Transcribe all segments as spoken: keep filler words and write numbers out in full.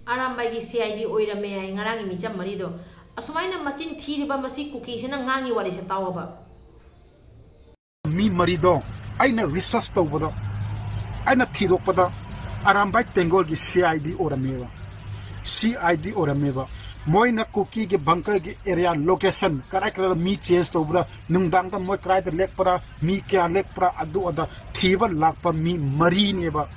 ꯑꯔꯥꯝꯕꯥꯏꯒꯤ C I D ꯑꯣꯏꯔꯝꯃꯦ ꯍꯥꯏ ꯉꯔꯥꯡꯒꯤ ꯃꯤꯆꯝ ꯃꯔꯤꯗꯣ꯫ ꯑꯁꯨꯃꯥꯏꯅ ꯃꯆꯤꯟ ꯊꯤꯔꯤꯕ ꯃꯁꯤ ꯀꯨꯀꯤꯁꯤꯅ ꯉꯥꯡꯉꯤ ꯋꯥꯔꯤꯁꯦ ꯇꯥꯎꯑꯣꯕ꯫ ꯃꯤ ꯃꯔꯤꯗꯣ ꯑꯩꯅ research ꯇꯧꯕꯗ, ꯑꯩꯅ ꯊꯤꯗꯣꯛꯄꯗ, Arambai ꯇꯦꯡꯒꯣꯜꯒꯤ C I D ꯑꯣꯏꯔꯝꯃꯦꯕ꯫ C I D ꯑꯣꯏꯔꯝꯃꯦꯕ꯫ ꯃꯣꯏꯅ ꯀꯨꯀꯤꯒꯤ bunker ꯒꯤ area location ꯀꯗꯥꯏ ꯀꯗꯥꯏꯗ ꯃꯤ change ꯇꯧꯕ꯭ꯔꯥ, ꯅꯨꯡꯗꯥꯡꯗ ꯃꯣꯏ ꯀꯗꯥꯏꯗ ꯂꯦꯛꯄ꯭ꯔꯥ, ꯃꯤ ꯀꯌꯥ ꯂꯦꯛꯄ꯭ꯔꯥ, ꯑꯗꯨ ꯑꯗ ꯊꯤꯕ ꯂꯥꯛꯄ ꯃꯤ ꯃꯔꯤꯅꯦꯕ꯫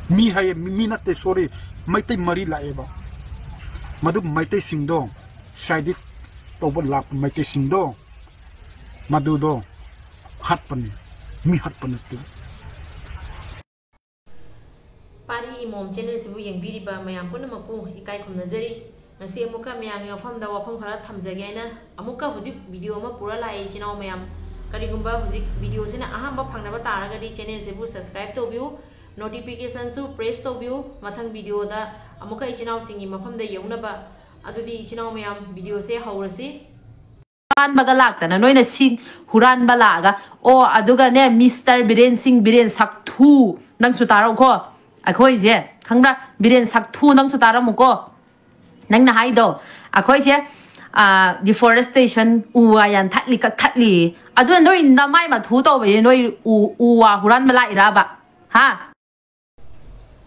ꯃꯤ ꯍꯥꯏꯌꯦ, ꯃꯤ, ꯃꯤ ꯅꯠꯇꯦ, sorry, ꯃꯩꯇꯩ ꯃꯔꯤ ꯂꯥꯛꯑꯦꯕ꯫ ꯃꯗꯨ ꯃꯩꯇꯩꯁꯤꯡꯗꯣ, C I D ꯇꯧꯕ ꯂꯥꯛꯄ ꯃꯩꯇꯩꯁꯤꯡꯗꯣ, ꯃꯗꯨꯗꯣ ꯍꯥꯠꯄꯅꯤ, ꯃꯤ ꯍꯥꯠꯄ ꯅꯠꯇꯦ꯫ ꯄꯥꯔꯤ ꯏꯃꯣꯝ channel ꯁꯤꯕꯨ ꯌꯦꯡꯕꯤꯔꯤꯕ ꯃꯌꯥꯝ ꯄꯨꯝꯅꯃꯛꯄꯨ ꯏꯀꯥꯏ ꯈꯨꯝꯅꯖꯔꯤ꯫ ꯉꯁꯤ ꯑꯃꯨꯛꯀ ꯃꯌꯥꯝꯒꯤ ꯃꯐꯝꯗ ꯋꯥꯐꯝ ꯈꯔ ꯊꯝꯖꯒꯦ ꯍꯥꯏꯅ ꯑꯃꯨꯛꯀ ꯍꯧꯖꯤꯛ video ꯑꯃ ꯄꯨꯔ ꯂꯥꯛꯑꯦ ꯏꯆꯤꯟ ꯏꯅꯥꯎ ꯃꯌꯥꯝ꯫ ꯀꯔꯤꯒꯨꯝꯕ ꯍꯧꯖꯤꯛ video ꯁꯤꯅ ꯑꯍꯥꯟꯕ ꯐꯪꯅꯕ ꯇꯥꯔꯒꯗꯤ channel ꯁꯤꯕꯨ subscribe ꯇꯧꯕꯤꯌꯨ, notification ꯁꯨ press ꯇꯧꯕꯤꯌꯨ꯫ ꯃꯊꯪ video ꯗ ꯑꯃꯨꯛꯀ ꯏꯆꯤꯟ ꯏꯅꯥꯎꯁꯤꯡꯒꯤ ꯃꯐꯝꯗ ꯌꯧꯅꯕ꯫ ꯑꯗꯨꯗꯤ ꯏꯆꯤꯟ ꯏꯅꯥꯎ ꯃꯌꯥꯝ video ꯁꯦ ꯍꯧꯔꯁꯤ꯫ ꯍꯨꯔꯥꯟꯕꯒ ꯂꯥꯛꯇꯅ ꯅꯣꯏꯅ ꯁꯤ ꯍꯨꯔꯥꯟꯕ ꯂꯥꯛꯑꯒ, ꯑꯣ, ꯑꯗꯨꯒꯅꯦ, ꯃꯤꯁꯇꯔ ꯕꯤꯔꯦꯟ ꯁꯤꯡ, ꯕꯤꯔꯦꯟ ꯁꯛꯊꯨ, ꯅꯪꯁꯨ ꯇꯥꯔꯛꯎꯀꯣ꯫ ꯑꯩꯈꯣꯏꯁꯦ, ꯈꯪꯕ꯭ꯔꯥ? ꯕꯤꯔꯦꯟ ꯁꯛꯊꯨ, ꯅꯪꯁꯨ ꯇꯥꯔꯝꯃꯨꯀꯣ꯫ ꯅꯪꯅ ꯍꯥꯏꯗꯣ, ꯑꯩꯈꯣꯏꯁꯦ, ꯑ, deforestation, ꯎ ꯋꯥ ꯌꯥꯟꯊꯠꯂꯤ, ꯀꯛꯊꯠꯂꯤ꯫ ꯑꯗꯨꯅ ꯅꯣꯏ ꯅꯃꯥꯏ ꯃꯊꯨ ꯇꯧꯕꯁꯦ ꯅꯣꯏ ꯎ, ꯎ ꯋꯥ ꯍꯨꯔꯥꯟꯕ ꯂꯥꯛꯏꯔꯕ? ꯍꯥ?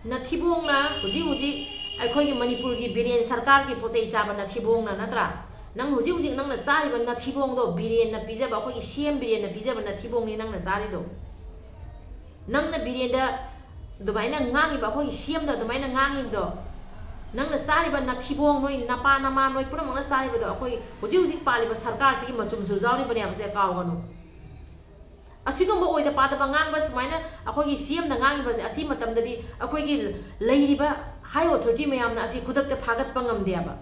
ꯅꯊꯤꯕꯣꯡꯅ ꯍꯧꯖꯤꯛ ꯍꯧꯖꯤꯛ ꯑꯩꯈꯣꯏꯒꯤ ꯃꯅꯤꯄꯨꯔꯒꯤ ꯕꯤꯔꯦꯟ ꯁꯔꯀꯥꯔꯒꯤ ꯄꯣꯠ ꯆꯩ ꯆꯥꯕ ꯅꯊꯤꯕꯣꯡꯅ, ꯅꯠꯇ꯭ꯔꯥ? ꯅꯪ ꯍꯧꯖꯤꯛ ꯍꯧꯖꯤꯛ ꯅꯪꯅ ꯆꯥꯔꯤꯕ ꯅꯊꯤꯕꯣꯡꯗꯣ ꯕꯤꯔꯦꯟꯅ ꯄꯤꯖꯕ, ꯑꯩꯈꯣꯏꯒꯤ C M ꯕꯤꯔꯦꯟꯅ ꯄꯤꯖꯕ ꯅꯊꯤꯕꯣꯡꯅꯤ ꯅꯪꯅ ꯆꯥꯔꯤꯗꯣ꯫ ꯅꯪꯅ ꯕꯤꯔꯦꯟꯗ ꯑꯗꯨꯃꯥꯏꯅ ꯉꯥꯡꯉꯤꯕ, ꯑꯩꯈꯣꯏꯒꯤ C M ꯗ ꯑꯗꯨꯃꯥꯏꯅ ꯉꯥꯡꯉꯤꯕꯗꯣ, ꯅꯪꯅ ꯆꯥꯔꯤꯕ ꯅꯊꯤꯕꯣꯡ, ꯅꯣꯏ ꯅꯄꯥ ꯅꯃꯥ ꯅꯣꯏ ꯄꯨꯝꯅꯃꯛꯅ ꯆꯥꯔꯤꯕꯗꯣ ꯑꯩꯈꯣꯏ ꯍꯧꯖꯤꯛ ꯍꯧꯖꯤꯛ ꯄꯥꯜꯂꯤꯕ ꯁꯔꯀꯥꯔꯁꯤꯒꯤ ꯃꯆꯨꯝꯁꯨ ꯌꯥꯎꯔꯤꯕꯅꯦ ꯍꯥꯏꯕꯁꯦ ꯀꯥꯎꯒꯅꯨ꯫ ꯑꯁꯤꯒꯨꯝꯕ ꯑꯣꯏꯗ ꯄꯥꯗꯕ ꯉꯥꯡꯕ ꯁꯨꯃꯥꯏꯅ ꯑꯩꯈꯣꯏꯒꯤ C M ꯅ ꯉꯥꯡꯉꯤꯕꯁꯦ, ꯑꯁꯤ ꯃꯇꯝꯗꯗꯤ ꯑꯩꯈꯣꯏꯒꯤ ꯂꯩꯔꯤꯕ high authority ꯃꯌꯥꯝꯅ ꯑꯁꯤ ꯈꯨꯗꯛꯇ ꯐꯥꯒꯠꯄ ꯉꯝꯗꯦꯕ꯫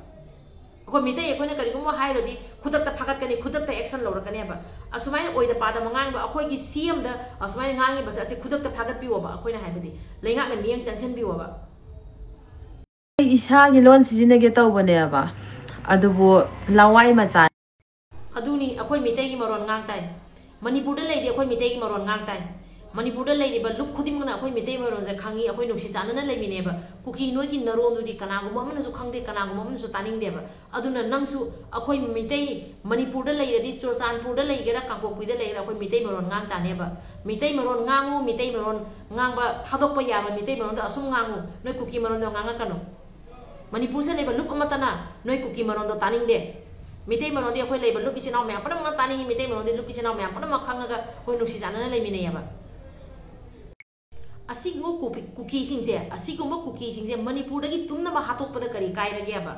ꯑꯩꯈꯣꯏ ꯃꯤꯇꯩ ꯑꯩꯈꯣꯏꯅ ꯀꯔꯤꯒꯨꯝꯕ ꯍꯥꯏꯔꯨꯔꯗꯤ ꯈꯨꯗꯛꯇ ꯐꯥꯒꯠꯀꯅꯤ, ꯈꯨꯗꯛꯇ action ꯂꯧꯔꯛꯀꯅꯦꯕ꯫ ꯑꯁꯨꯃꯥꯏꯅ ꯑꯣꯏꯗ ꯄꯥꯗꯕ ꯉꯥꯡꯕ ꯑꯩꯈꯣꯏꯒꯤ C M ꯗ ꯑꯁꯨꯃꯥꯏꯅ ꯉꯥꯡꯉꯤꯕꯁꯦ ꯑꯁꯤ ꯈꯨꯗꯛꯇ ꯐꯥꯒꯠꯄꯤꯌꯣꯕ, ꯑꯩꯈꯣꯏꯅ ꯍꯥꯏꯕꯗꯤ ꯂꯩꯉꯥꯛꯅ ꯃꯤꯠꯌꯦꯡ ꯆꯪꯁꯤꯟꯕꯤꯌꯣꯕ꯫ ꯑꯩ ꯏꯁꯥꯒꯤ ꯂꯣꯟ ꯁꯤꯖꯤꯟꯅꯒꯦ ꯇꯧꯕꯅꯦꯕ, ꯑꯗꯨꯕꯨ ꯂꯋꯥꯏ ꯃꯆꯥ꯫ ꯑꯗꯨꯅꯤ ꯑꯩꯈꯣꯏ ꯃꯤꯇꯩꯒꯤ ꯃꯔꯣꯟ ꯉꯥꯡ ꯇꯥꯏ꯫ ꯃꯅꯤꯄꯨꯔꯗ ꯂꯩꯔꯗꯤ ꯑꯩꯈꯣꯏ ꯃꯤꯇꯩꯒꯤ ꯃꯔꯣꯟ ꯉꯥꯡ ꯇꯥꯏ꯫ ꯃꯅꯤꯄꯨꯔꯗ ꯂꯩꯔꯤꯕ ꯂꯨꯞ ꯈꯨꯗꯤꯡꯃꯛꯅ ꯑꯩꯈꯣꯏ ꯃꯤꯇꯩ ꯃꯔꯣꯟꯁꯦ ꯈꯪꯉꯤ, ꯑꯩꯈꯣꯏ ꯅꯨꯡꯁꯤ ꯆꯥꯟꯅꯅ ꯂꯩꯃꯤꯟꯅꯩꯕ꯫ ꯀꯨꯀꯤ ꯅꯣꯏꯒꯤ ꯅꯔꯣꯟꯗꯨꯗꯤ ꯀꯅꯥꯒꯨꯝꯕ ꯑꯃꯅꯁꯨ ꯈꯪꯗꯦ, ꯀꯅꯥꯒꯨꯝꯕ ꯑꯃꯅꯁꯨ ꯇꯥꯅꯤꯡꯗꯦꯕ꯫ ꯑꯗꯨꯅ ꯅꯪꯁꯨ ꯑꯩꯈꯣꯏ ꯃꯤꯇꯩ ꯃꯅꯤꯄꯨꯔꯗ ꯂꯩꯔꯗꯤ, ꯆꯨꯔꯆꯥꯟꯄꯨꯔꯗ ꯂꯩꯒꯦꯔꯥ, ꯀꯥꯡꯄꯣꯛꯄꯤꯗ ꯂꯩꯒꯦꯔꯥ, ꯑꯩꯈꯣꯏ ꯃꯤꯇꯩ ꯃꯔꯣꯟ ꯉꯥꯡ ꯇꯥꯅꯦꯕ꯫ ꯃꯤꯇꯩ ꯃꯔꯣꯟ ꯉꯥꯡꯉꯨ, ꯃꯤꯇꯩ ꯃꯔꯣꯟ ꯉꯥꯡꯕ ꯊꯥꯗꯣꯛꯄ ꯌꯥꯔꯣꯏ, ꯃꯤꯇꯩ ꯃꯔꯣꯟꯗꯣ ꯑꯁꯨꯝ ꯉꯥꯡꯉꯨ, ꯅꯣꯏ ꯀꯨꯀꯤ ꯃꯔꯣꯟꯗꯣ ꯉꯥꯡꯉꯛꯀꯅꯨ꯫ ꯃꯅꯤꯄꯨꯔꯁꯤꯗ ꯂꯩꯕ ꯂꯨꯞ ꯑꯃꯠꯇꯅ ꯅꯣꯏ ꯀꯨꯀꯤ ꯃꯔꯣꯟꯗꯣ ꯇꯥꯅꯤꯡꯗꯦ꯫ ꯃꯤꯇꯩ ꯃꯔꯣꯟꯗꯤ ꯑꯩꯈꯣꯏ ꯂꯩꯕ ꯂꯨꯞ ꯏꯆꯤꯟ ꯏꯅꯥꯎ ꯃꯌꯥꯝ ꯄꯨꯝꯅꯃꯛꯅ ꯇꯥꯅꯤꯡꯉꯤ, ꯃꯤꯇꯩ ꯃꯔꯣꯟꯗꯤ ꯂꯨꯞ ꯏꯆꯤꯟ ꯏꯅꯥꯎ ꯃꯌꯥꯝ ꯄꯨꯝꯅꯃꯛ ꯈꯪꯉꯒ ꯑꯩꯈꯣꯏ ꯅꯨꯡꯁꯤ ꯆꯥꯟꯅꯅ ꯂꯩꯃꯤꯟꯅꯩꯌꯦꯕ꯫ ꯑꯁꯤꯒꯨꯝꯕ ꯀꯨꯀꯤ-, ꯀꯨꯀꯤꯁꯤꯡꯁꯦ, ꯑꯁꯤꯒꯨꯝꯕ ꯀꯨꯀꯤꯁꯤꯡꯁꯦ ꯃꯅꯤꯄꯨꯔꯗꯒꯤ ꯇꯨꯝꯅꯕ ꯍꯥꯠꯇꯣꯛꯄꯗ ꯀꯔꯤ ꯀꯥꯏꯔꯒꯦꯕ?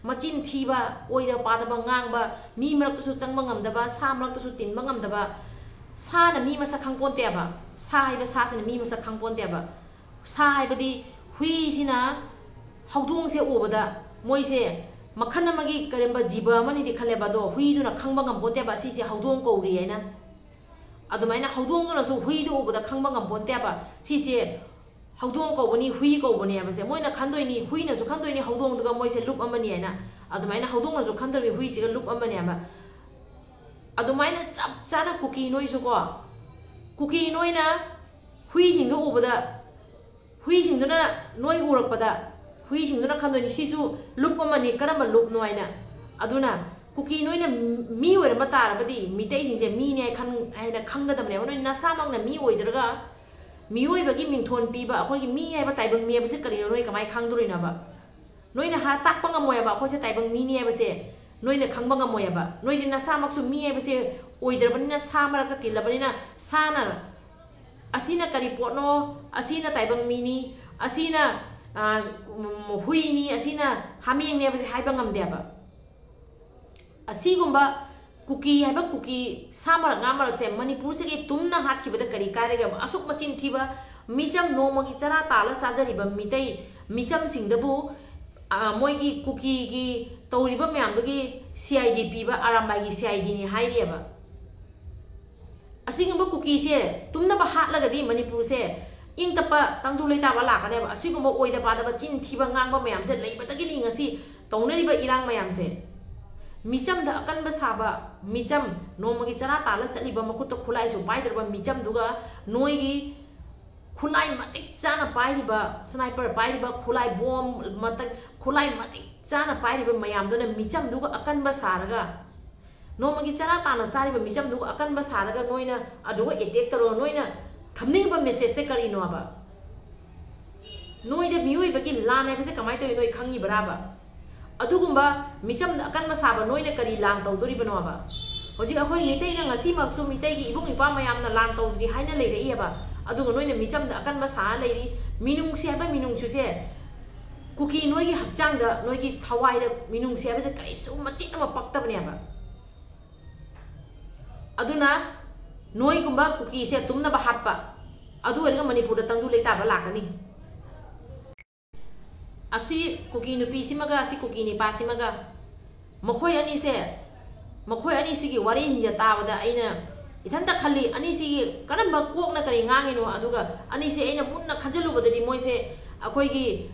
ꯃꯆꯤꯟ ꯊꯤꯕ, ꯑꯣꯏꯗ ꯄꯥꯗꯕ ꯉꯥꯡꯕ, ꯃꯤ ꯃꯔꯛꯇꯁꯨ ꯆꯪꯕ ꯉꯝꯗꯕ, ꯁꯥ ꯃꯔꯛꯇꯁꯨ ꯇꯤꯟꯕ ꯉꯝꯗꯕ꯫ ꯁꯥꯅ ꯃꯤ ꯃꯁꯛ ꯈꯪꯄꯣꯟꯇꯦꯕ꯫ ꯁꯥ ꯍꯥꯏꯕ ꯁꯥꯁꯤꯅ ꯃꯤ ꯃꯁꯛ ꯈꯪꯄꯣꯟꯇꯦꯕ꯫ ꯁꯥ ꯍꯥꯏꯕꯗꯤ ꯍꯨꯏꯁꯤꯅ ꯍꯧꯗꯣꯡꯁꯦ ꯎꯕꯗ ꯃꯣꯏꯁꯦ ꯃꯈꯜ ꯑꯃꯒꯤ ꯀꯔꯤꯒꯨꯝꯕ ꯖꯤꯕ ꯑꯃꯅꯤꯗꯤ ꯈꯜꯂꯦꯕ, ꯑꯗꯣ ꯍꯨꯏꯗꯨꯅ ꯈꯪꯕ ꯉꯝꯄꯣꯟꯇꯦꯕ ꯁꯤꯁꯦ ꯍꯧꯗꯣꯡ ꯀꯧꯔꯤ ꯍꯥꯏꯅ꯫ ꯑꯗꯨꯃꯥꯏꯅ ꯍꯧꯗꯣꯡꯗꯨꯅꯁꯨ ꯍꯨꯏꯗꯨ ꯎꯕꯗ ꯈꯪꯕ ꯉꯝꯄꯣꯟꯇꯦꯕ ꯁꯤꯁꯦ ꯍꯧꯗꯣꯡ ꯀꯧꯕꯅꯤ, ꯍꯨꯏ ꯀꯧꯕꯅꯤ ꯍꯥꯏꯕꯁꯦ꯫ ꯃꯣꯏꯅ ꯈꯟꯗꯣꯏꯅꯤ, ꯍꯨꯏꯅꯁꯨ ꯈꯟꯗꯣꯏꯅꯤ ꯍꯧꯗꯣꯡꯗꯨꯒ ꯃꯣꯏꯁꯦ ꯂꯨꯞ ꯑꯃꯅꯤ ꯍꯥꯏꯅ꯫ ꯑꯗꯨꯃꯥꯏꯅ ꯍꯧꯗꯣꯡꯅꯁꯨ ꯈꯟꯗꯣꯏꯅꯤ ꯍꯨꯏꯁꯤꯒ ꯂꯨꯞ ꯑꯃꯅꯤ ꯍꯥꯏꯕ꯫ ꯑꯗꯨꯃꯥꯏꯅ ꯆꯞ ꯆꯥꯅ ꯀꯨꯀꯤ ꯅꯣꯏꯁꯨꯀꯣ, ꯀꯨꯀꯤ ꯅꯣꯏꯅ ꯍꯨꯏꯁꯤꯡꯗꯨ ꯎꯕꯗ, ꯍꯨꯏꯁꯤꯡꯗꯨꯅ ꯅꯣꯏ ꯎꯔꯛꯄꯗ, ꯍꯨꯏꯁꯤꯡꯗꯨꯅ ꯈꯟꯗꯣꯏꯅꯤ ꯁꯤꯁꯨ ꯂꯨꯞ ꯑꯃꯅꯤ, ꯀꯔꯝꯕ ꯂꯨꯞꯅꯣ ꯍꯥꯏꯅ꯫ ꯑꯗꯨꯅ ꯀꯨꯀꯤ ꯅꯣꯏꯅ ꯃꯤ ꯑꯣꯏꯔꯝꯕ ꯇꯥꯔꯕꯗꯤ ꯃꯤꯇꯩꯁꯤꯡꯁꯦ ꯃꯤꯅꯤ ꯍꯥꯏ ꯈꯟ-, ꯍꯥꯏꯅ ꯈꯪꯒꯗꯕꯅꯦꯕ꯫ ꯅꯣꯏ ꯅꯁꯥꯃꯛꯅ ꯃꯤ ꯑꯣꯏꯗ꯭ꯔꯒ ꯃꯤꯑꯣꯏꯕꯒꯤ ꯃꯤꯡꯊꯣꯟ ꯄꯤꯕ, ꯑꯩꯈꯣꯏꯒꯤ ꯃꯤ ꯍꯥꯏꯕ ꯇꯥꯏꯕꯪ ꯃꯤ ꯍꯥꯏꯕꯁꯤ ꯀꯔꯤꯅꯣ ꯅꯣꯏ ꯀꯃꯥꯏꯅ ꯈꯪꯗꯣꯔꯤꯅꯣꯕ? ꯅꯣꯏꯅ ꯍꯥ-, ꯇꯥꯛꯄ ꯉꯝꯃꯣꯏꯕ ꯑꯩꯈꯣꯏꯁꯦ ꯇꯥꯏꯕꯪ ꯃꯤꯅꯤ ꯍꯥꯏꯕꯁꯦ ꯅꯣꯏꯅ ꯈꯪꯕ ꯉꯝꯃꯣꯏꯕ꯫ ꯅꯣꯏꯗꯤ ꯅꯁꯥꯃꯛꯁꯨ ꯃꯤ ꯍꯥꯏꯕꯁꯦ ꯑꯣꯏꯗ꯭ꯔꯕꯅꯤꯅ, ꯁꯥ ꯃꯔꯛꯇ ꯇꯤꯜꯂꯕꯅꯤꯅ, ꯁꯥꯅ ꯑꯁꯤꯅ ꯀꯔꯤ ꯄꯣꯠꯅꯣ, ꯑꯁꯤꯅ ꯇꯥꯏꯕꯪ ꯃꯤꯅꯤ, ꯑꯁꯤꯅ, ꯑ, ꯎꯝ, ꯍꯨꯏꯅꯤ, ꯑꯁꯤꯅ ꯍꯥꯃꯦꯡꯅꯤ ꯍꯥꯏꯕꯁꯦ ꯍꯥꯏꯕ ꯉꯝꯗꯦꯕ꯫ ꯑꯁꯤꯒꯨꯝꯕ ꯀꯨꯀꯤ ꯍꯥꯏꯕ ꯀꯨꯀꯤ ꯁꯥ ꯃꯔꯛ ꯉꯥ ꯃꯔꯛꯁꯦ ꯃꯅꯤꯄꯨꯔꯁꯤꯒꯤ ꯇꯨꯝꯅ ꯍꯥꯠꯈꯤꯕꯗ ꯀꯔꯤ ꯀꯥꯏꯔꯒꯦ? ꯑꯁꯨꯛ ꯃꯆꯤꯟ ꯊꯤꯕ, ꯃꯤꯆꯝ ꯅꯣꯡꯃꯒꯤ ꯆꯔꯥ ꯇꯥꯜꯂ ꯆꯥꯖꯔꯤꯕ ꯃꯤꯇꯩ ꯃꯤꯆꯝꯁꯤꯡꯗꯕꯨ, ꯑ, ꯃꯣꯏꯒꯤ ꯀꯨꯀꯤꯒꯤ ꯇꯧꯔꯤꯕ ꯃꯌꯥꯝꯗꯨꯒꯤ C I D ꯄꯤꯕ ꯑꯔꯥꯝꯕꯥꯏꯒꯤ C I D ꯅꯤ ꯍꯥꯏꯔꯤꯑꯕ꯫ ꯑꯁꯤꯒꯨꯝꯕ ꯀꯨꯀꯤꯁꯦ ꯇꯨꯝꯅꯕ ꯍꯥꯠꯂꯒꯗꯤ ꯃꯅꯤꯄꯨꯔꯁꯦ ꯏꯪ ꯇꯞꯄ ꯇꯪꯗꯨ ꯂꯩꯇꯥꯕ ꯂꯥꯛꯀꯅꯦꯕ꯫ ꯑꯁꯤꯒꯨꯝꯕ ꯑꯣꯏꯗ ꯄꯥꯗꯕ ꯆꯤꯟ ꯊꯤꯕ ꯉꯥꯡꯕ ꯃꯌꯥꯝꯁꯦ ꯂꯩꯕꯗꯒꯤꯅꯤ ꯉꯁꯤ ꯇꯧꯅꯔꯤꯕ ꯏꯔꯥꯡ ꯃꯌꯥꯝꯁꯦ꯫ ꯃꯤꯆꯝꯗ ꯑꯀꯟꯕ ꯁꯥꯕ ꯃꯤꯆꯝ, ꯅꯣꯡꯃꯒꯤ ꯆꯔꯥ ꯇꯥꯜꯂ ꯆꯠꯂꯤꯕ, ꯃꯈꯨꯠꯇ ꯈꯨꯠꯂꯥꯏꯁꯨ ꯄꯥꯏꯗ꯭ꯔꯕ ꯃꯤꯆꯝꯗꯨꯒ ꯅꯣꯏꯒꯤ ꯈꯨꯠꯂꯥꯏ ꯃꯇꯤꯛ ꯆꯥꯅ ꯄꯥꯏꯔꯤꯕ, sniper ꯄꯥꯏꯔꯤꯕ, ꯈꯨꯠꯂꯥꯏ ꯕꯣꯝ ꯃꯇꯤꯛ, ꯈꯨꯠꯂꯥꯏ ꯃꯇꯤꯛ ꯆꯥꯅ ꯄꯥꯏꯔꯤꯕ ꯃꯌꯥꯝꯗꯨꯅ ꯃꯤꯆꯝꯗꯨꯒ ꯑꯀꯟꯕ ꯁꯥꯔꯒ, ꯅꯣꯡꯃꯒꯤ ꯆꯔꯥ ꯇꯥꯟꯅ ꯆꯥꯔꯤꯕ ꯃꯤꯆꯝꯗꯨꯒ ꯑꯀꯟꯕ ꯁꯥꯔꯒ ꯅꯣꯏꯅ ꯑꯗꯨꯒ attack ꯇꯧꯔꯣ, ꯅꯣꯏꯅ ꯊꯝꯅꯤꯡꯕ message ꯁꯦ ꯀꯔꯤꯅꯣꯕ? ꯅꯣꯏꯗ ꯃꯤꯑꯣꯏꯕꯒꯤ ꯂꯥꯟ ꯍꯥꯏꯕꯁꯦ ꯀꯃꯥꯏꯅ ꯇꯧꯋꯤ ꯅꯣꯏ ꯈꯪꯉꯤꯕ꯭ꯔꯥꯕ? ꯑꯗꯨꯒꯨꯝꯕ ꯃꯤꯆꯝꯗ ꯑꯀꯟꯕ ꯁꯥꯕ ꯅꯣꯏꯅ ꯀꯔꯤ ꯂꯥꯟ ꯇꯧꯗꯣꯔꯤꯕꯅꯣꯕ? ꯍꯧꯖꯤꯛ ꯑꯩꯈꯣꯏ ꯃꯤꯇꯩꯅ ꯉꯁꯤꯃꯛꯁꯨ ꯃꯤꯇꯩꯒꯤ ꯏꯕꯨꯡ ꯏꯄ꯭ꯋꯥ ꯃꯌꯥꯝꯅ ꯂꯥꯟ ꯇꯧꯗ꯭ꯔꯤ ꯍꯥꯏꯅ ꯂꯩꯔꯛꯏꯑꯕ, ꯑꯗꯨꯒ ꯅꯣꯏꯅ ꯃꯤꯆꯝꯗ ꯑꯀꯟꯕ ꯁꯥꯔ ꯂꯩꯔꯤ꯫ ꯃꯤꯅꯨꯡꯁꯤ ꯍꯥꯏꯕ ꯃꯤꯅꯨꯡꯁꯤꯁꯦ, ꯀꯨꯀꯤ ꯅꯣꯏꯒꯤ ꯍꯛꯆꯥꯡꯗ, ꯅꯣꯏꯒꯤ ꯊꯋꯥꯏꯗ ꯃꯤꯅꯨꯡꯁꯤ ꯍꯥꯏꯕꯁꯦ ꯀꯔꯤꯁꯨ ꯃꯆꯦꯠ ꯑꯃ ꯄꯛꯇꯕꯅꯦꯕ꯫ ꯑꯗꯨꯅ ꯅꯣꯏꯒꯨꯝꯕ ꯀꯨꯀꯤꯁꯦ ꯇꯨꯝꯅꯕ ꯍꯥꯠꯄ, ꯑꯗꯨ ꯑꯣꯏꯔꯒ ꯃꯅꯤꯄꯨꯔꯗ ꯇꯪꯗꯨ ꯂꯩꯇꯥꯕ ꯂꯥꯛꯀꯅꯤ꯫ ꯑꯁꯤ ꯀꯨꯀꯤ ꯅꯨꯄꯤꯁꯤꯃꯒ ꯑꯁꯤ ꯀꯨꯀꯤ ꯅꯤꯄꯥꯁꯤꯃꯒ, ꯃꯈꯣꯏ ꯑꯅꯤꯁꯦ, ꯃꯈꯣꯏ ꯑꯅꯤꯁꯤꯒꯤ ꯋꯥꯔꯤꯁꯤꯡꯁꯦ ꯇꯥꯕꯗ ꯑꯩꯅ ꯏꯊꯟꯇ ꯈꯜꯂꯤ, ꯑꯅꯤꯁꯤꯒꯤ ꯀꯔꯝꯕ ꯀꯣꯛꯅ ꯀꯔꯤ ꯉꯥꯡꯉꯤꯅꯣ? ꯑꯗꯨꯒ ꯑꯅꯤꯁꯦ ꯑꯩꯅ ꯃꯨꯟꯅ ꯈꯟꯖꯤꯜꯂꯨꯕꯗꯗꯤ ꯃꯣꯏꯁꯦ ꯑꯩꯈꯣꯏꯒꯤ,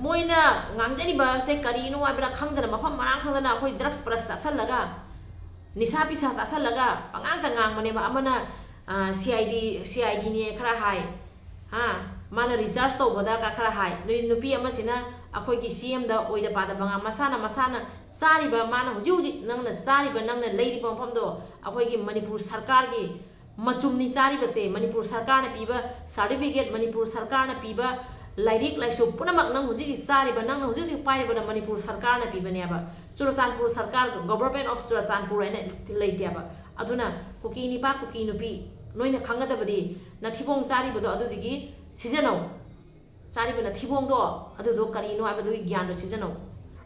ꯃꯣꯏꯅ ꯉꯥꯡꯖꯔꯤꯕꯁꯦ ꯀꯔꯤꯅꯣ ꯍꯥꯏꯕꯗ ꯈꯪꯗꯅ, ꯃꯐꯝ ꯃꯔꯥꯡ ꯈꯪꯗꯅ ꯑꯩꯈꯣꯏ drugs ꯄ꯭ꯔꯛꯁ ꯆꯥꯁꯤꯜꯂꯒ, ꯅꯤꯁꯥ ꯄꯤꯁꯥ ꯆꯥꯁꯤꯜꯂꯒ ꯄꯉꯥꯡꯇ ꯉꯥꯡꯕꯅꯦꯕ꯫ ꯑꯃꯅ, ꯑ, C I D, C I D ꯅꯦ ꯈꯔ ꯍꯥꯏ, ꯍꯥ, ꯃꯥꯅ research ꯇꯧꯕꯗ ꯀ-, ꯈꯔ ꯍꯥꯏ꯫ ꯅꯨ-, ꯅꯨꯄꯤ ꯑꯃꯁꯤꯅ ꯑꯩꯈꯣꯏꯒꯤ C M ꯗ ꯑꯣꯏꯗ ꯄꯥꯗꯕ ꯉꯥꯡ-, ꯃꯁꯥꯅ, ꯃꯁꯥꯅ ꯆꯥꯔꯤꯕ, ꯃꯥꯅ ꯍꯧꯖꯤꯛ ꯍꯧꯖꯤꯛ ꯅꯪꯅ ꯆꯥꯔꯤꯕ, ꯅꯪꯅ ꯂꯩꯔꯤꯕ ꯃꯐꯝꯗꯣ ꯑꯩꯈꯣꯏꯒꯤ ꯃꯅꯤꯄꯨꯔ ꯁꯔꯀꯥꯔꯒꯤ ꯃꯆꯨꯝꯅꯤ ꯆꯥꯔꯤꯕꯁꯦ, ꯃꯅꯤꯄꯨꯔ ꯁꯔꯀꯥꯔꯅ ꯄꯤꯕ certificate, ꯃꯅꯤꯄꯨꯔ ꯁꯔꯀꯥꯔꯅ ꯄꯤꯕ ꯂꯥꯏꯔꯤꯛ ꯂꯥꯏꯁꯨ ꯄꯨꯝꯅꯃꯛ ꯅꯪ ꯍꯧꯖꯤꯛ ꯍꯧꯖꯤꯛ ꯆꯥꯔꯤꯕ, ꯅꯪꯅ ꯍꯧꯖꯤꯛ ꯍꯧꯖꯤꯛ ꯄꯥꯏꯔꯤꯕꯅ ꯃꯅꯤꯄꯨꯔ ꯁꯔꯀꯥꯔꯅ ꯄꯤꯕꯅꯦꯕ꯫ ꯆꯨꯔꯆꯥꯟꯄꯨꯔ ꯁꯔꯀꯥꯔ, Government of ꯆꯨꯔꯆꯥꯟꯄꯨꯔ ꯍꯥꯏꯅ ꯂꯩꯇꯦꯕ꯫ ꯑꯗꯨꯅ ꯀꯨꯀꯤ ꯅꯤꯄꯥ, ꯀꯨꯀꯤ ꯅꯨꯄꯤ, ꯅꯣꯏꯅ ꯈꯪꯒꯗꯕꯗꯤ ꯅꯊꯤꯕꯣꯡ ꯆꯥꯔꯤꯕꯗꯣ ꯑꯗꯨꯗꯒꯤ ꯁꯤꯖꯤꯟꯅꯧ꯫ ꯆꯥꯔꯤꯕ ꯅꯊꯤꯕꯣꯡꯗꯣ ꯑꯗꯨꯗꯣ ꯀꯔꯤꯅꯣ ꯍꯥꯏꯕꯗꯨꯒꯤ ꯒ꯭ꯌꯥꯟꯗꯣ ꯁꯤꯖꯤꯟꯅꯧ꯫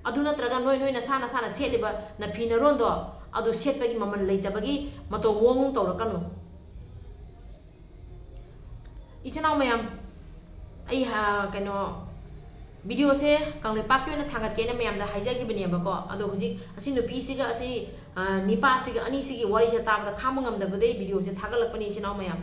ꯑꯗꯨ ꯅꯠꯇ꯭ꯔꯒ ꯅꯣꯏ, ꯅꯣꯏ ꯅꯁꯥ ꯅꯁꯥꯅ ꯁꯦꯠꯂꯤꯕ ꯅꯐꯤ ꯅꯔꯣꯟꯗꯣ ꯑꯗꯨ ꯁꯦꯠꯄꯒꯤ ꯃꯃꯜ ꯂꯩꯇꯕꯒꯤ ꯃꯇꯧ ꯃꯑꯣꯡ ꯇꯧꯔꯛꯀꯅꯨ꯫ ꯏꯆꯤꯟ ꯏꯅꯥꯎ ꯃꯌꯥꯝ, ꯑꯩ, ꯍ-, ꯀꯩꯅꯣ, video ꯁꯦ ꯀꯪꯂꯩꯄꯥꯛꯀꯤ ꯑꯣꯏꯅ ꯊꯥꯡꯒꯠꯀꯦꯅ ꯃꯌꯥꯝꯗ ꯍꯥꯏꯖꯈꯤꯕꯅꯦꯕꯀꯣ꯫ ꯑꯗꯣ ꯍꯧꯖꯤꯛ ꯑꯁꯤ ꯅꯨꯄꯤꯁꯤꯒ ꯑꯁꯤ, ꯑ, ꯅꯤꯄꯥꯁꯤꯒ ꯑꯅꯤꯁꯤꯒꯤ ꯋꯥꯔꯤꯁꯦ ꯇꯥꯕꯗ ꯈꯥꯡꯕ ꯉꯝꯗꯕꯗꯩ video ꯁꯦ ꯊꯥꯒꯠꯂꯛꯄꯅꯤ, ꯏꯆꯤꯟ ꯏꯅꯥꯎ ꯃꯌꯥꯝ꯫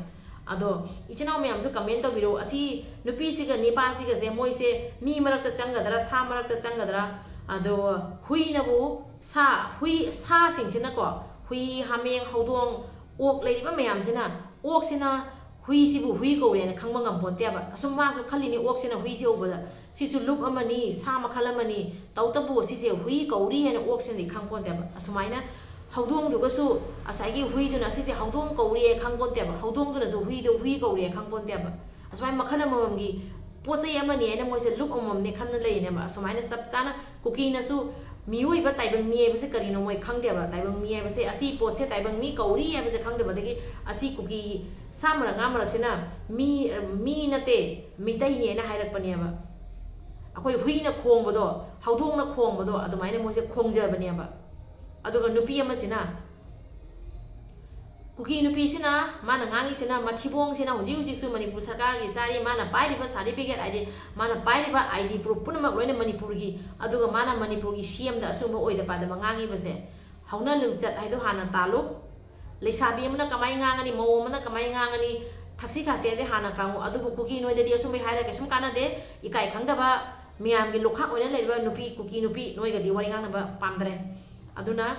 ꯑꯗꯣ ꯏꯆꯤꯟ ꯏꯅꯥꯎ ꯃꯌꯥꯝꯁꯨ comment ꯇꯧꯕꯤꯔꯛꯎ, ꯑꯁꯤ ꯅꯨꯄꯤꯁꯤꯒ ꯅꯤꯄꯥꯁꯤꯒꯁꯦ ꯃꯣꯏꯁꯦ ꯃꯤ ꯃꯔꯛꯇ ꯆꯪꯒꯗ꯭ꯔꯥ, ꯁꯥ ꯃꯔꯛꯇ ꯆꯪꯒꯗ꯭ꯔꯥ? ꯑꯗꯣ ꯍꯨꯏꯅꯕꯨ ꯁꯥ, ꯍꯨꯏ, ꯁꯥꯁꯤꯡꯁꯤꯅꯀꯣ, ꯍꯨꯏ, ꯍꯥꯃꯦꯡ, ꯍꯧꯗꯣꯡ, ꯑꯣꯛ ꯂꯩꯔꯤꯕ ꯃꯌꯥꯝꯁꯤꯅ, ꯑꯣꯛꯁꯤꯅ ꯍꯨꯏꯁꯤꯕꯨ ꯍꯨꯏ ꯀꯧꯔꯦꯅ ꯈꯪꯕ ꯉꯝꯄꯣꯟꯇꯦꯕ꯫ ꯑꯁꯨꯝ ꯃꯥꯁꯨ ꯈꯜꯂꯤꯅꯤ, ꯑꯣꯛꯁꯤꯅ ꯍꯨꯏꯁꯤ ꯎꯕꯗ, "ꯁꯤꯁꯨ ꯂꯨꯞ ꯑꯃꯅꯤ, ꯁꯥ ꯃꯈꯜ ꯑꯃꯅꯤ, ꯇꯧꯇꯕꯨ ꯁꯤꯁꯦ ꯍꯨꯏ ꯀꯧꯔꯤ" ꯍꯥꯏꯅ ꯑꯣꯛꯁꯤꯅꯗꯤ ꯈꯪꯄꯣꯟꯇꯦꯕ꯫ ꯑꯁꯨꯃꯥꯏꯅ ꯍꯧꯗꯣꯡꯗꯨꯒꯁꯨ, ꯉꯁꯥꯏꯒꯤ ꯍꯨꯏꯗꯨꯅ ꯁꯤꯁꯦ ꯍꯧꯗꯣꯡ ꯀꯧꯔꯤ ꯍꯥꯏꯅ ꯈꯪꯄꯣꯟꯇꯦꯕ, ꯍꯧꯗꯣꯡꯗꯨꯅꯁꯨ ꯍꯨꯏꯗꯣ ꯍꯨꯏ ꯀꯧꯔꯤ ꯍꯥꯏꯅ ꯈꯪꯄꯣꯟꯇꯦꯕ꯫ ꯑꯁꯨꯃꯥꯏꯅ ꯃꯈꯜ ꯑꯃꯃꯝꯒꯤ ꯄꯣꯠ ꯆꯩ ꯑꯃꯅꯤ ꯍꯥꯏꯅ ꯃꯣꯏꯁꯦ ꯂꯨꯞ ꯑꯃꯃꯝꯅꯤ ꯈꯟꯅ ꯂꯩꯔꯤꯅꯦꯕ꯫ ꯑꯁꯨꯃꯥꯏꯅ ꯆꯞ ꯆꯥꯅ ꯀꯨꯀꯤꯅꯁꯨ ꯃꯤꯑꯣꯏꯕ ꯇꯥꯏꯕꯪ ꯃꯤ ꯍꯥꯏꯕꯁꯦ ꯀꯔꯤꯅꯣ ꯃꯣꯏ ꯈꯪꯗꯦꯕ꯫ ꯇꯥꯏꯕꯪ ꯃꯤ ꯍꯥꯏꯕꯁꯦ, ꯑꯁꯤ ꯄꯣꯠꯁꯦ ꯇꯥꯏꯕꯪ ꯃꯤ ꯀꯧꯔꯤ ꯍꯥꯏꯕꯁꯦ ꯈꯪꯗꯕꯗꯒꯤ ꯑꯁꯤ ꯀꯨꯀꯤ ꯁꯥ ꯃꯔꯛ ꯉꯥ ꯃꯔꯛꯁꯤꯅ ꯃꯤ, ꯃꯤ ꯅꯠꯇꯦ, ꯃꯤꯇꯩꯅꯦꯅ ꯍꯥꯏꯔꯛꯄꯅꯦꯕ꯫ ꯑꯩꯈꯣꯏ ꯍꯨꯏꯅ ꯈꯣꯡꯕꯗꯣ, ꯍꯧꯗꯣꯡꯅ ꯈꯣꯡꯕꯗꯣ, ꯑꯗꯨꯃꯥꯏꯅ ꯃꯣꯏꯁꯦ ꯈꯣꯡꯖꯕꯅꯦꯕ꯫ ꯑꯗꯨꯒ ꯅꯨꯄꯤ ꯑꯃꯁꯤꯅ, ꯀꯨꯀꯤ ꯅꯨꯄꯤꯁꯤꯅ, ꯃꯥꯅ ꯉꯥꯡꯉꯤꯁꯤꯅ, ꯃꯊꯤꯕꯣꯡꯁꯤꯅ ꯍꯧꯖꯤꯛ ꯍꯧꯖꯤꯛꯁꯨ ꯃꯅꯤꯄꯨꯔ ꯁꯔꯀꯥꯔꯒꯤ ꯆꯥꯔꯤ, ꯃꯥꯅ ꯄꯥꯏꯔꯤꯕ certificate ꯍꯥꯏꯗꯤ ꯃꯥꯅ ꯄꯥꯏꯔꯤꯕ ID proof ꯄꯨꯝꯅꯃꯛ ꯂꯣꯏꯅ ꯃꯅꯤꯄꯨꯔꯒꯤ, ꯑꯗꯨꯒ ꯃꯥꯅ ꯃꯅꯤꯄꯨꯔꯒꯤ CMꯗ ꯑꯆꯨꯝꯕ ꯑꯣꯏꯗ ꯄꯥꯗꯕ ꯉꯥꯡꯉꯤꯕꯁꯦ꯫ ꯍꯧꯅ ꯂꯤꯆꯠ ꯍꯥꯏꯗꯣ ꯍꯥꯟꯅ ꯇꯥꯜꯂꯨ꯫ ꯂꯩꯁꯥꯕꯤ ꯑꯃꯅ ꯀꯃꯥꯏꯅ ꯉꯥꯡꯒꯅꯤ, ꯃꯧ ꯑꯃꯅ ꯀꯃꯥꯏꯅ ꯉꯥꯡꯒꯅꯤ, ꯊꯛꯁꯤ ꯈꯥꯁꯤ ꯍꯥꯏꯁꯦ ꯍꯥꯟꯅ ꯈꯪꯉꯨ꯫ ꯑꯗꯨꯕꯨ ꯀꯨꯀꯤ ꯅꯣꯏꯗꯗꯤ ꯑꯆꯨꯝꯕꯩ ꯍꯥꯏꯔꯒ ꯀꯩꯁꯨꯝ ꯀꯥꯟꯅꯗꯦ꯫ ꯏꯀꯥꯏ ꯈꯪꯗꯕ, ꯃꯌꯥꯝꯒꯤ ꯂꯨꯈꯥꯛ ꯑꯣꯏꯅ ꯂꯩꯔꯤꯕ ꯅꯨꯄꯤ, ꯀꯨꯀꯤ ꯅꯨꯄꯤ ꯅꯣꯏꯒꯗꯤ ꯋꯥꯔꯤ ꯉꯥꯡꯅꯕ ꯄꯥꯝꯗ꯭ꯔꯦ꯫ ꯑꯗꯨꯅ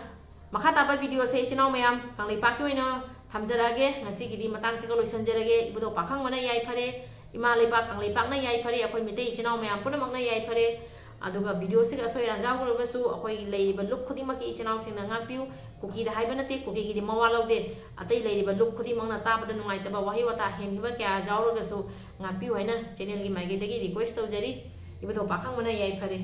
ꯃꯈꯥ ꯇꯥꯕ videoꯁꯦ ꯏꯆꯤꯟ ꯏꯅꯥꯎ ꯃꯌꯥꯝ ꯀꯪꯂꯩꯄꯥꯛꯀꯤ ꯑꯣꯏꯅ ꯊꯝꯖꯔꯛꯑꯒꯦ꯫ ꯉꯁꯤꯒꯤꯗꯤ ꯃꯇꯥꯡꯁꯤꯒ ꯂꯣꯏꯁꯤꯟꯖꯔꯒꯦ꯫ ꯏꯕꯨꯙꯧ ꯄꯥꯈꯪꯕꯅ ꯌꯥꯏꯐꯔꯦ, ꯏꯃꯥ ꯂꯩꯄꯥꯛ ꯀꯪꯂꯩꯄꯥꯛꯅ ꯌꯥꯏꯐꯔꯦ, ꯑꯩꯈꯣꯏ ꯃꯤꯇꯩ ꯏꯆꯤꯟ ꯏꯅꯥꯎ ꯃꯌꯥꯝ ꯄꯨꯝꯅꯃꯛꯅ ꯌꯥꯏꯐꯔꯦ꯫ ꯑꯗꯨꯒ videoꯁꯤꯒ ꯑꯁꯣꯏ ꯑꯔꯥꯟ ꯌꯥꯎꯈ꯭ꯔꯒꯁꯨ ꯑꯩꯈꯣꯏꯒꯤ ꯂꯩꯔꯤꯕ ꯂꯨꯞ ꯈꯨꯗꯤꯡꯃꯛꯀꯤ ꯏꯆꯤꯟ ꯏꯅꯥꯎꯁꯤꯡꯅ ꯉꯥꯛꯄꯤꯌꯨ꯫ ꯀꯨꯀꯤꯗ ꯍꯥꯏꯕ ꯅꯠꯇꯦ, ꯀꯨꯀꯤꯒꯤꯗꯤ ꯃꯋꯥ ꯂꯧꯗꯦ꯫ ꯑꯇꯩ ꯂꯩꯔꯤꯕ ꯂꯨꯞ ꯈꯨꯗꯤꯡꯃꯛꯅ ꯇꯥꯕꯗ ꯅꯨꯡꯉꯥꯏꯇꯕ ꯋꯥꯍꯩ ꯋꯥꯇꯥ ꯍꯦꯟꯈꯤꯕ ꯀꯌꯥ ꯌꯥꯎꯔꯒꯁꯨ ꯉꯥꯛꯄꯤꯌꯨ ꯍꯥꯏꯅ channelꯒꯤ ꯃꯥꯏꯀꯩꯗꯒꯤ request ꯇꯧꯖꯔꯤ꯫ ꯏꯕꯨꯙꯧ ꯄꯥꯈꯪꯕꯅ ꯌꯥꯏꯐꯔꯦ꯫